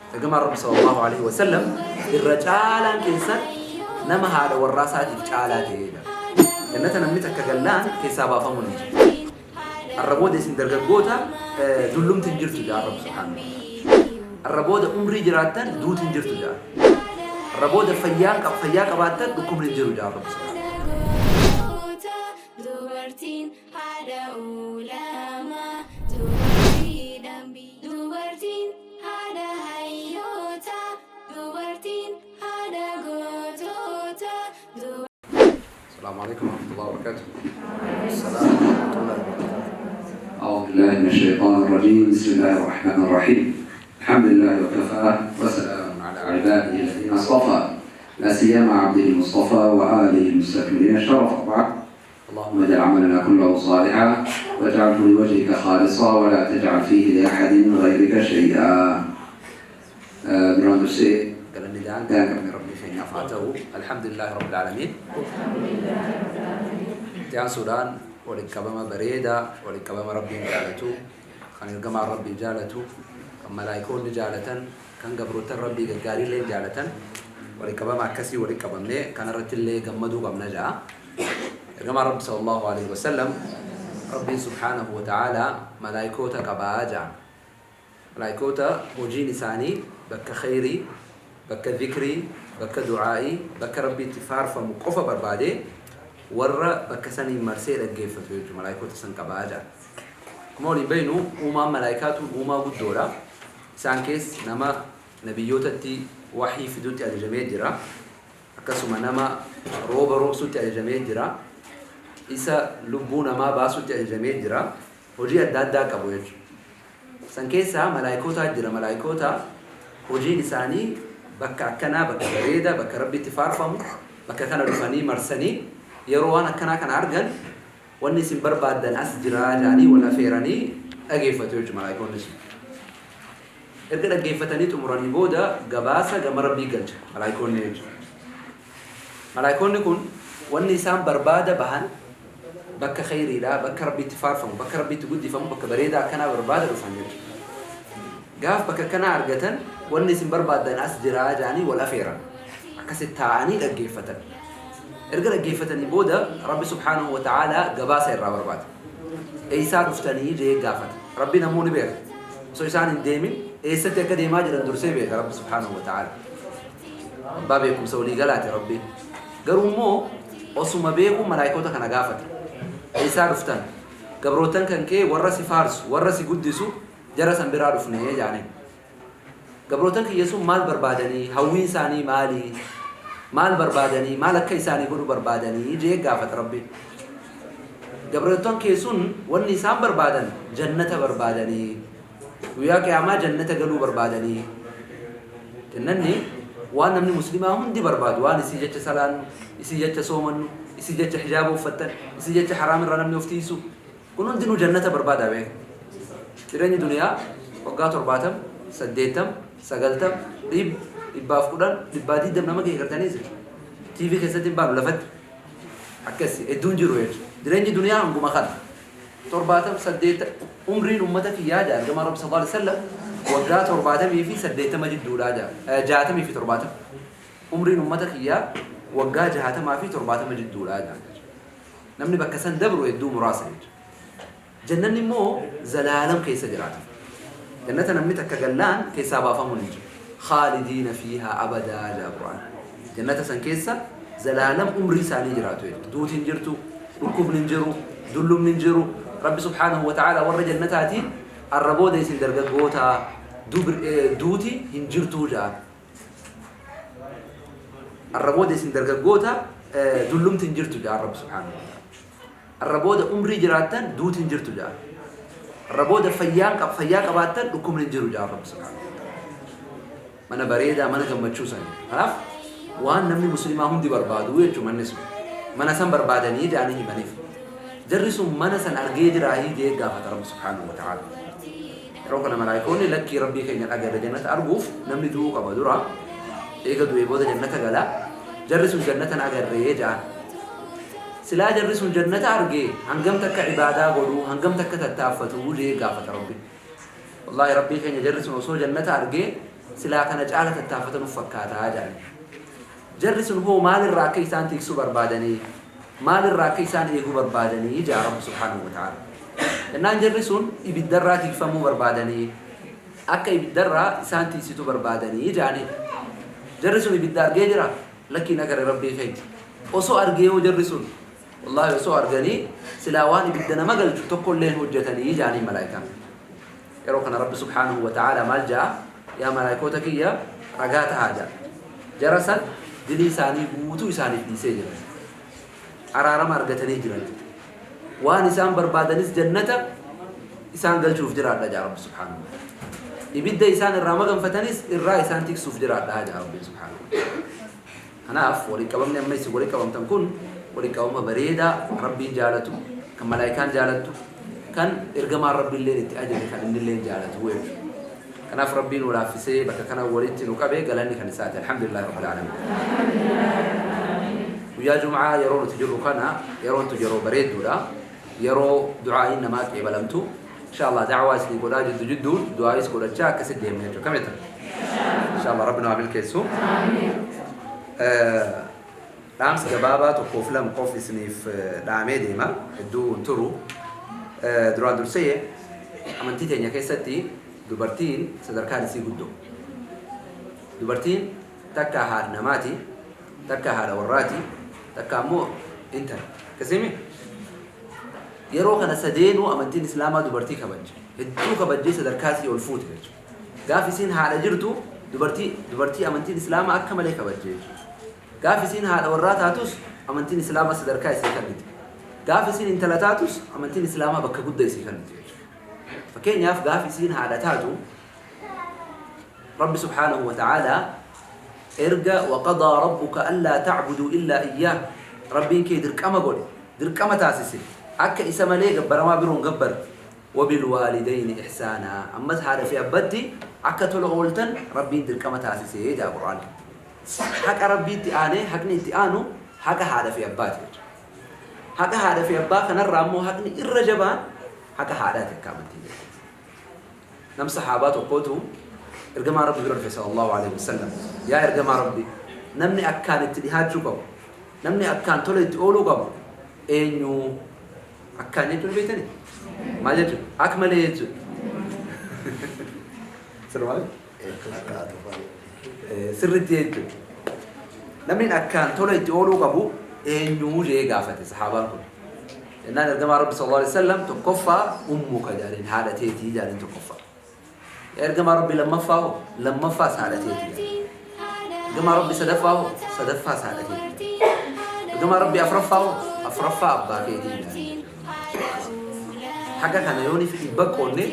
Ergamaan Rabbi sallallahu alaihi wasallam irra caalaan keessan nama haadha warraa isaatiif caalaa ta'eedha. Jannata namni takka gallaan keessaa baafamuun hin jiru. Arra booda isin dargaggoota, dullumti hin jirtu jedha Rabbi subhaanahu wa ta'ala. Arra booda umrii jiraattan duuti hin jirtu jedha. Arra booda fayyaa qabaattan dhukkubni hin jiru jedha Rabbi subhaanahu. Dubartiin haadha ulamaa, dubartiidhaan dubartiin haadha hayyoota, dubartiin haadha gootota. السلام عليكم ورحمة الله وبركاته. السلام ورحمة الله وبركاته. أعوذ بالله من الشيطان الرجيم. بسم الله الرحمن الرحيم. الحمد لله وكفى وسلام على عباده الذين اصطفى، لا سيما عبده المصطفى وآله المستكملين الشرف. وبعد، اللهم اجعل عملنا كله صالحا واجعله لوجهك خالصا ولا تجعل فيه لأحد غيرك شيئا. Duraan dursee galanni daangaa hin qabne Rabbii keenyaaf haa ta'u. Alhamdulillahi Rabbil Aalamiin. Itti aansuudhaan waliin qabama bareedaa, waliin qabama Rabbiin jaalatu, kan ergamaan Rabbii jaalatu, kan malaayikoonni jaalatan, kan gabrootan Rabbii gaggaariillee jaalatan, waliin qabama akkasii waliin qabamnee kanarratti illee gammaduu qabna ja'a. Ergamaan Rabbi sallallahu alaihi wasallam Rabbiin subhaanahu wa ta'ala malaayikoota qabaa ja'a. Malaayikoota hojiin isaanii bakka khayrii, bakka dhikrii, bakka du'aa'ii, bakka Rabbi itti faarfamu qofa barbaadee warra bakka saniin marsee dhaggeeffatu jechuudha. Malaayikoota san qabaa ja'a. Akkuma waliin beeknu, uumaan malaayikaa tun uumaa guddoodha. Isaan keessa nama nabiyyootatti waxii fidutti ajajamee jira. Akkasuma nama rooba roobsutti ajajamee jira. Isa lubbuu namaa baasutti ajajamee jira. Hojii adda addaa qabu jechuudha. San keessaa malaayikootaa jira. Malaayikoota hojiin isaanii bakka akkanaa, bakka bareedaa, bakka Rabbi itti faarfamu, bakka kana dhufanii marsanii yeroo waan akkanaa kana argan, wanni isin barbaaddan as jira jedhanii wal afeeranii dhageeffatu jechuudha malaayikoonni sun. Erga dhaggeeffatanii xumuranii booda gabaasa gama Rabbii galcha malaayikoonni jechuudha. Malaayikoonni kun wanni isaan barbaada bahan bakka khayriidha, bakka Rabbi itti faarfamu, bakka Rabbi itti guddifamu, bakka bareedaa akkanaa barbaada dhufan jechuudha. Gaaf bakka akkanaa argatan, wanni isin barbaaddan as jira jedhanii wal afeeran. Akkasitti taa'anii dhaggeeffatan. Erga dhaggeeffatanii booda Rabbi subhaanahu wa ta'ala gabaasa irraa barbaada. Eessaa dhuftanii jee gaafata. Rabbi namuu ni beeka. Osoo isaan hin deemin eessatti akka deemaa jiran dursee beeka Rabbi subhaanahu wa ta'ala. Abbaa beekumsa walii galaati Rabbi. Garuu immoo osuma beekuu malaayikoota kana gaafata. Eessaa dhuftan? Gabrootan kan kee warra si faarsu, warra si guddisu, jara san biraa dhufnee jaaniin. Gabrootan kiyya sun maal barbaadanii? Hawwiin isaanii maali? Maal barbaadanii? Maal akka isaanii godhu barbaadanii? Jee gaafata Rabbi. Gabrootan kee sun wanni isaan barbaadan jannata barbaadanii. Guyyaa qiyaamaa jannata galuu barbaadanii. Jannanni waan namni muslimaa hundi barbaadu, waan isii jecha salaannu, isii jecha soomannu, isii jecha hijaaba uffattan, isii jecha haraam irraa namni of tiisu. Kun hundinuu jannata barbaada beeka. Jireenyi duniyaa waggaa 70, 80, 90, 100, 110, 120 nama kee gartanii isin. TV keessatti hin baanu lafatti. Akkas hedduun jiru jechuudha. Jireenyi duniyaa hanguma kana. 70, 80, umriin ummata kiyyaa jaa ergamaa Rabbi sallallahu alaihi wasallam waggaa 70 fi 80 jidduudhaa jaa, 60 fi 70. Umriin ummata kiyyaa waggaa 60 fi 70 jidduudhaa jaa. Namni bakka san dabru hedduu muraasa jechuudha. Jannanni immoo zalaalam keessa jiraata. Jannata namni takka gallaan keessaa baafamuun hin jiru. Khaalidiina fiihaa abadaa jaa Qur'aan. Jannata san keessa zalaalam umrii isaanii jiraatu jechuudha. Duuti hin jirtu, dhukkubni hin jiru, dullumni hin jiru. Rabbi subhaanahu wa ta'ala warra jannataatiin arra booda isin dargaggoota, duuti hin jirtuu jaa. Arra booda isin dargaggoota, dullumti hin jirtu jaa Rabbi subhaanahu wa ta'ala. Arra booda umrii jiraattan duuti hin jirtu jaa. Arra booda fayyaa qabaattan dhukkubni hin jiru jaa Rabbi subhaanahu wa ta'ala. Mana bareedaa, mana gammachuu sani. Kanaaf waan namni muslimaa hundi barbaadu jechuun manni sun. Mana san barbaadanii jedhanii himaniif. Jarri sun mana san argee jiraahii jee gaafata Rabbi subhaanahu wa ta'ala. Yeroo kana malaayikoonni lakkii, Rabbii keenya dhagarre, jannata arguuf namni du'uu qaba dura. Eega du'ee booda jannata gala. Jarri sun jannatan agarree jedhan. Silaa jarri sun jannata argee hangam takka ibaadaa godhuu, hangam takka tattaaffatu jee gaafata Rabbi. Wallaahi, Rabbii keenya, jarri sun osoo jannata argee Silaa kana caala tattaafatan uf fakkaataa jedhan. Jarri sun hoo maalirraa akka isaan tiksuu barbaadanii, maalirraa akka isaan eeguu barbaadanii jaa Rabbi subhaanahu wa ta'ala. Jennaan jarri sun ibiddarraa tikfamuu barbaadanii, akka ibiddarraa isaan tiksitu barbaadanii jaanii. Jarri sun ibidda argee jira? Lakki hin agarre Rabbii keenya. Osoo argee hoo jarri sun? Wallaahi osoo arganii silaa waan ibidda nama galchu tokkollee hin hojjetanii jaanii malaayikaan. Yeroo kana Rabbi subhaanahu wa ta'aalaa maal ja'a? Yaa malaayikoota kiyya, ragaa tahaa ja'a. Jara san dilii isaanii guutuu isaaniif dhiisee jira. Araarama argatanii jiran. Waan isaan barbaadanis jannata isaan galchuuf jiraadha ja'a Rabbi subhaanahu wa ta'aalaa. Ibidda isaan irraa maganfatanis irraa isaan tiksuuf jiraadha ja'a Rabbi subhaanahu wa ta'aalaa. Kanaaf walitti qabamni amma isin walitti qabamtan kun walitti qabama bareedaa Rabbiin jaalatu, kan malaayikaan jaalattu, kan ergamaan Rabbiilleen itti ajaje kan innilleen jaalatu jechuudha. Kanaaf Rabbiin nu laaffisee bakka kana walitti nu qabe, galanni kan isaati. Alhamdulillahi Rabbil Aalamiin. Guyyaa Jum'aa yeroo nuti jirru kana yeroon tu yeroo bareedduudha. Yeroo du'aa'iin namaa qeebalamtu. Inshallah da'waa isinii godhaa, jiddu jidduun du'aa'is godhachaa akkasitti deemna jechuudha. Kam jettan? Inshallah Rabbi nu haa milkeessu. Dhaamsa gabaabaa tokkoof lama qof isiniif dhaamee deema. Hedduu hin turu. Duraan dursee amantii teenya keessatti dubartiin sadarkaan isii guddoo. Dubartiin takka haadha namaati, takka haadha warraati, takka ammoo intala. Akkasimi yeroo kana sadeenuu amantiin Islaamaa dubartii kabajje. Hedduu kabajjee sadarkaa isii ol fuute jechuudha. Gaaf isiin haadha jirtu dubartii amantiin Islaamaa akka malee kabajje jechuudha. Gaaf isiin haadha warraa taatus amantiin Islaamaa sadarkaa isii kennite. Gaaf isiin intala taatus amantiin Islaamaa bakka guddaa isii kennite jechuudha. Fakkeenyaaf gaaf isiin haadha taatu Rabbi subhaanahu wa ta'aalaa erga وقضى ربك ألا تعبدوا إلا إياه, Rabbiin kee dirqama godhe, dirqama taasise akka isa malee gabbaramaa biroon gabbar, وبالوالدين إحسانا, ammas haadha fi abbatti akka tola ooltan Rabbiin dirqama taasise jedha Qur'aan. Haqa Rabbiitti aanee haqni itti aanu haqa haadha fi abbaati jechuudha. Haqa haadha fi abbaa kanarraa immoo haqni irra jabaan haqa haadhaati akka amantii jedhu. Nam sahaabaa tokkootu ergamaa Rabbi bira dhufe sallallahu alaihi wasallam. Yaa ergamaa Rabbi, namni akkaan itti dhihaachuu qabu, namni akkaan tola itti ooluu qabu eenyu? Akkaan jechuun beektani? Maal jechuudha? Ak malee jechuudha. Sirrii sirriitti jechuudha. Namni akkaan tola itti ooluu qabu eenyu jee gaafate sahaabaan kun. Jennaan ergamaa Rabbi sallallahu alaihi wasallam tokkoffaa أمك jedhaniin, haadha teetii jedhaniin tokkoffaa. Ergamaa Rabbi, lammaffaa hoo? Lammaffaas haadha teetii jedhaniin. Ergamaa Rabbi, sadaffaa hoo? Sadaffaas haadha teetii. Ergamaa Rabbi, afuraffaa hoo? Afuraffaa abbaa keetii jedhaniin. Haqa kana yooni fi 100 qoonne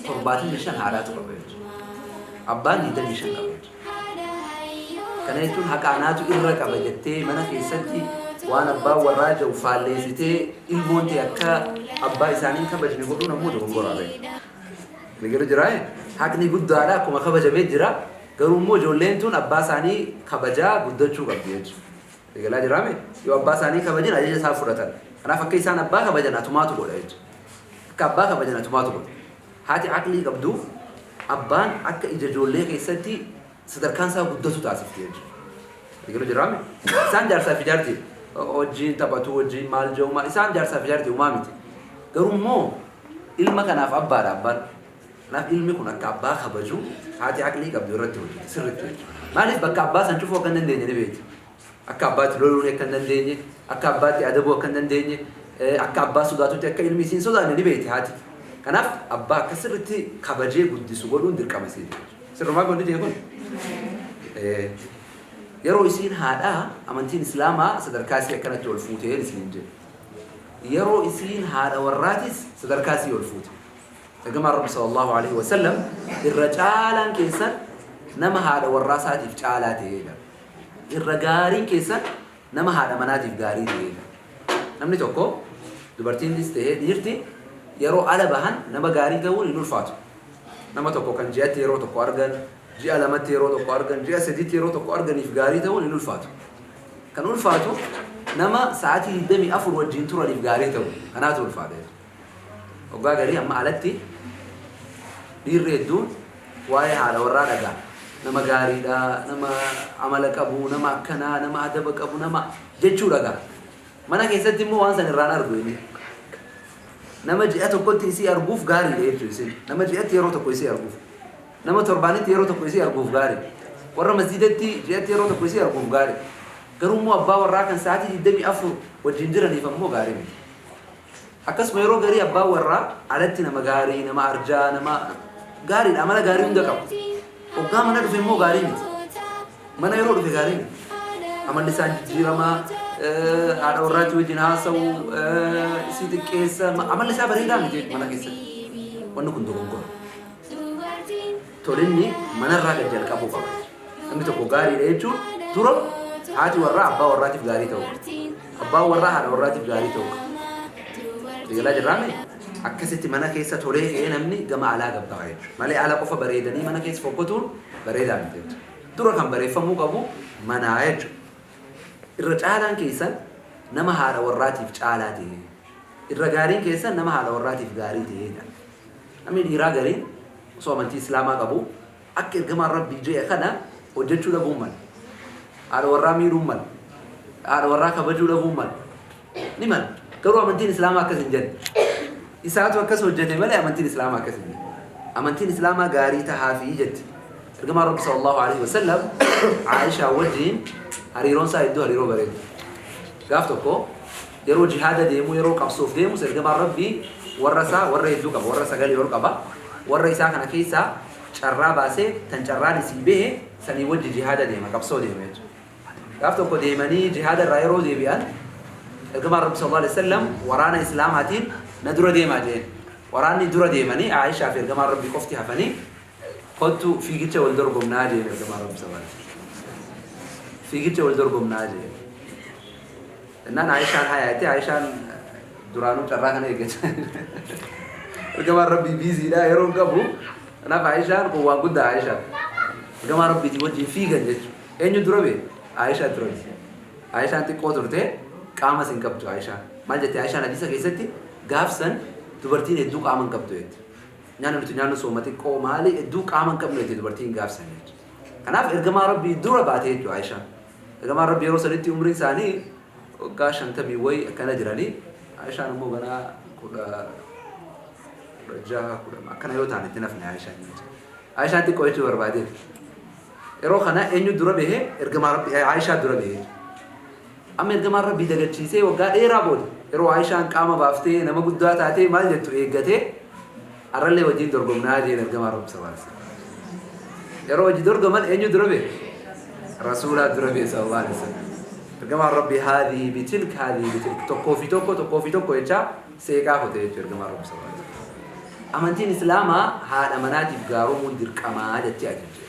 75 haadhaatu qaba jechuudha. Abbaan 25 qaba jechuudha. Kana jechuun haqa anaatu irra qaba jettee mana keessatti waan abbaan warraa jiru faalleessitee ilmoon ta'e akka abbaa isaanii hin kabajne godhuun ammoo dogongoraa ta'e. Ni gara jiraa, haqni guddaadha, akkuma kabajamee jira, garuu immoo ijoolleen tun abbaa isaanii kabajaa guddachuu qabdi jechuudha. Eegalaa jiraame, yoo abbaa isaanii kabajin ajaja isaa fudhatan. Kanaaf akka isaan abbaa kabajan atumaatu godha jechuudha. Akka abbaa kabajan atumaatu godha. Haati aqlii qabdu abbaan akka ija ijoollee keessatti sadarkaan isaa guddatu taasifti jechuudha. Eegaluu jiraame, isaan jaarsaa fi jaartii wajjin taphatu, wajjin maal jedhu maal, isaan jaarsaa fi jaartii uumaa miti. Garuu immoo ilma kanaaf abbaadha abbaan. Kanaaf ilmi kun akka abbaa kabaju haati aqlii qabdu irratti hojjete sirriitti jechuudha. Maaliif? Bakka abbaa san cufuu akka hin dandeenye ni beekti. Akka abbaatti loluun akka hin dandeenye, akka abbaatti adabuu akka hin dandeenye, akka abbaa sodaatutti akka ilmi isiin sodaanne ni beekti haati. Kanaaf abbaa akka sirriitti kabajee guddisu godhuun dirqama isiiti. Sirrumaa godhi jee kun. Yeroo isiin haadhaa amantiin Islaamaa sadarkaa isii akkanatti ol fuutee isiniin jedhe. Yeroo isiin haadha warraatis sadarkaa isii ol fuute. Ergamaan Rabbi sallallahu alaihi wasallam irra caalaan keessan nama haadha warraa isaatiif caalaa ta'eedha. Irra gaariin keessan nama haadha manaatiif gaarii ta'eedha. Namni tokko, dubartiinis ta'ee dhiirti, yeroo ala bahan nama gaarii ta'uun hin ulfaatu. Nama tokko kan ji'atti yeroo tokko argan, ji'a lamatti yeroo tokko argan, ji'a sadiitti yeroo tokko arganiif gaarii ta'uun hin ulfaatu. Kan ulfaatu nama sa'aatii 24 wajjin turaniif gaarii ta'u. Kanaatu ulfaata. Waggaa garii amma alatti dhiirri hedduun waa'ee haadha warraa dhagaa. Nama gaariidha, nama amala qabu, nama akkanaa, nama adaba qabu, nama jechuudha gaa. Mana keessatti immoo waan san irraan argu inni. Nama ji'a tokkotti isii arguuf gaariidha jechuudha isin. Nama ji'atti yeroo tokko isii arguuf. Nama torbaanitti yeroo tokko isii arguuf gaarii. Warra masjidatti ji'atti yeroo tokko isii arguuf gaarii. Garuu immoo abbaa warraa kan sa'aatii 24 wajjin jiraniif ammoo gaarii miti. Akkasuma yeroo garii abbaa warraa alatti nama gaarii, nama arjaa, nama gaariidha, amala gaarii hunda qaba. Hoggaa mana dhufe immoo gaarii miti. Mana yeroo dhufe gaarii miti. Amalli isaan jijjiiramaa, haadha warraatti wajjin haasa'u, isii xiqqeessa, amalli isaa bareedaa miti mana keessatti. Wanni kun dogongora. Tolinni manarraa gad jalqabuu qaba. Namni tokko gaariidha jechuun dura haati warraa abbaa warraatiif gaarii ta'uu qaba. Abbaan warraa haadha warraatiif gaarii ta'uu qaba. Eegalaa jirraame akkasitti mana keessa tolee ka'ee namni gama alaa gabba'a jechuudha. Malee ala qofa bareedanii mana keessa fokkotuun bareedaa miti jechuudha. Dura kan bareeffamuu qabu manaa jechuudha. Irra caalaan keessan nama haadha warraatiif caalaa ta'e. Irra gaariin keessan nama haadha warraatiif gaarii ta'eedha. Namni dhiiraa gariin osoo amantii Islaamaa qabu akka ergamaan Rabbii je'e kana hojjechuu dhabuun mala. Haadha warraa miidhuun mala. Haadha warraa kabajuu dhabuun mala. Ni mala. Garuu amantiin Islaamaa akkas hin jenne. Isaatu akkas hojjete malee amantiin Islaamaa akkas hin jenne. Amantiin Islaamaa gaarii tahaafii jetti. Ergamaan Rabbi sallallahu alaihi wasallam Aishaa wajjin hariiroon isaa hedduu hariiroo bareedu. Gaaf tokko yeroo jihaada deemu, yeroo qabsoof deemus, ergamaan Rabbii warra isaa warra hedduu qaba, warra sagalii ol qaba. Warra isaa kana keessaa carraa baasee tan carraan isii bahe sanii wajji jihaada deema, qabsoo deema jechuudha. Gaaf tokko deemanii jihaada irraa yeroo deebi'an, ergamaan Rabbi sallallahu alaihi wasallam waraana Islaamaatiin na dura deemaa jeen. Waraanni dura deemanii Aishaa fi ergamaan Rabbii qofti hafanii, kottu fiigicha wal dorgomnaa jeen ergamaan Rabbi sallallahu alaihi wasallam. Fiigicha wal dorgomnaa jeen. Jennaan Aishaan hayaa jette. Aishaan duraanuu carraa kana eeggachaa. Ergamaan Rabbii biiziidha, yeroo hin qabu. Kanaaf Aishaan kun waan guddaa Aishaan. Ergamaa Rabbiitii wajjin fiigan jechuudha. Eenyu dura bee? Aishaa dura bee. Aishaan xiqqoo turte, qaamas hin qabdu Aishaan. Maal jette Aishaan hadiisa keessatti? Gaafsan dubartiin hedduu qaama hin qabdu jette. Nyaanni nuti nyaannu sooma xiqqoo maali, hedduu qaama hin qabnu jette dubartiin gaafsan jechuudha. Kanaaf ergamaa Rabbii dura baate jechuudha Aishaan. Ergamaan Rabbii yeroo sanitti umriin isaanii waggaa 50 wayi akkana jiranii, Aishaan immoo ganaa 16, 10 akkana yoo ta'an itti nafne Aishaan jechuudha. Aishaan xiqqoo jechuu barbaadeef. Yeroo kana eenyu dura bahee? Ergamaa Rabbii, Aishaa dura bahee. Amma ergamaan Rabbii dagachiisee waggaa dheeraa booda yeroo Aishaan qaama baaftee nama guddaa taatee maal jettu eeggatee, arrallee wajjin dorgomnaa jeen ergamaan Rabbi sallallahu alaihi wasallam. Yeroo wajji dorgoman eenyu dura bahe? Rasuulaa dura bahe sallallahu alaihi wasallam. Ergamaan Rabbii haadhihi bitilk, haadhihi bitilk, tokkoo fi tokko, tokkoo fi tokko jechaa seeqaa kute jechuudha ergamaan Rabbi sallallahu alaihi wasallam. Amantiin Islaamaa haadha manaatiif gaaromuun dirqamaa jettee ajajje.